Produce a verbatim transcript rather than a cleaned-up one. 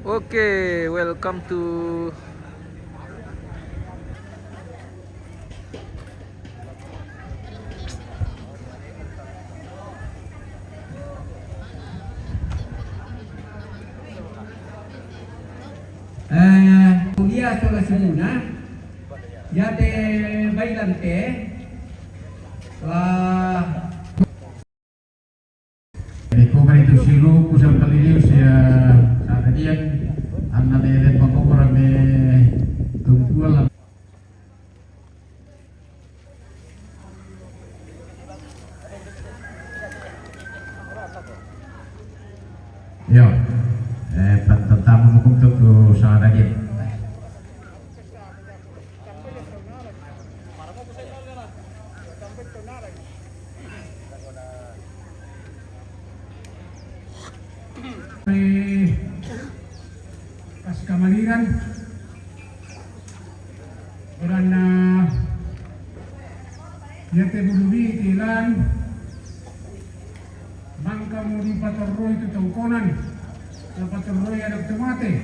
Okay, welcome to Eh, kuliah sola simuna, yate bailante, la Eko baritu silu kusang paliliu sia sadadian, anna mele pangkokora me tumpuan la. Yo, eh, pertama hukum tu sadadian. Eh, pas kamaliran, orang na yate bulubi tilan, bangka mo di patorroi tu tongkonan, na patorroi anak tu mate.